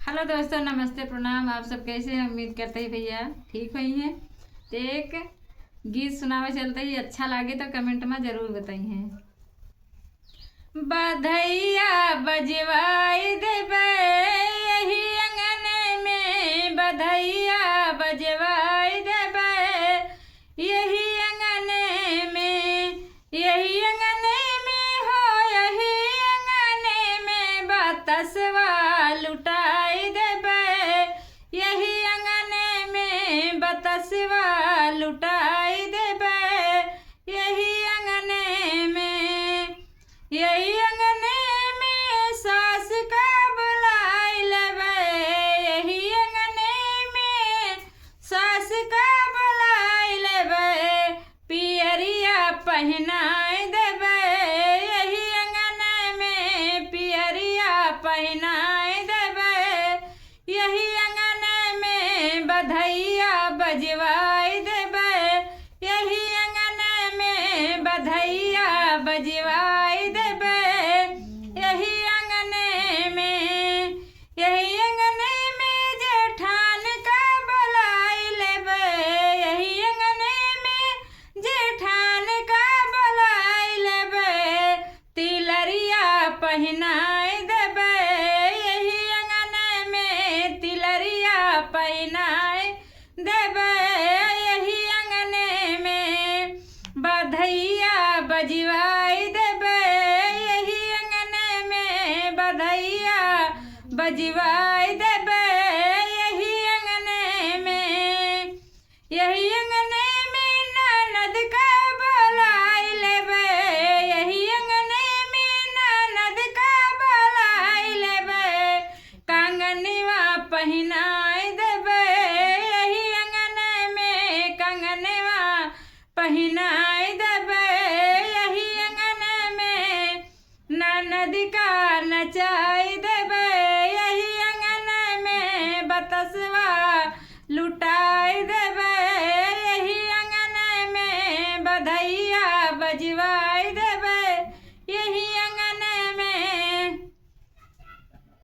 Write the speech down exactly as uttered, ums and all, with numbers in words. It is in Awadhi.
हेलो दोस्तों, नमस्ते, प्रणाम। आप सब कैसे हैं? उम्मीद करते ही भैया ठीक होइहैं। तो एक गीत सुनावे चलते ही, अच्छा लागे तो comment में जरूर बताइहैं। बधइया बजवाई देबे यही अंगने में, बधइया बजवाई देबे यही अंगने में, यही अंगने में हो, यही अंगने में बतसवा लुटाई देबे, यही अंगने में बतसवा लुटाई देबे, यही अंगने में, यही अंगने में सास का बुलाई लेबे, यही अंगने में सास का बुलाई लेबे, पियरिया पहिनाए देबे, यही अंगने में पियरिया पहिनाए देबे, यही अंगने में बधइया बजवाई देबे, यही अंगने में बधइया बजवाई देबे, यही अंगने में, यही अंगने में जेठान का बुलाई लेबे, यही अंगने में जेठान का बुलाई लेबे, तिलरिया पहिनाई देबे, यही अंगने में तिलरिया पहिनाई देबे, यही अंगने में बधइया बजवाई देबे, यही अंगने में बधइया बजवाई देबे, यही अंगने में, यही अंगने में ननद का बुलाई लेबे, यही अंगने में ननद का बुलाई लेबे, कंगनवा पहिनाई देबे, यही अंगने में कंगनवा पहिनाई देबे, यही अंगने में ननद का नचाई देबे, यही अंगने में बतसवा लुटाई देबे, यही अंगने में बधइया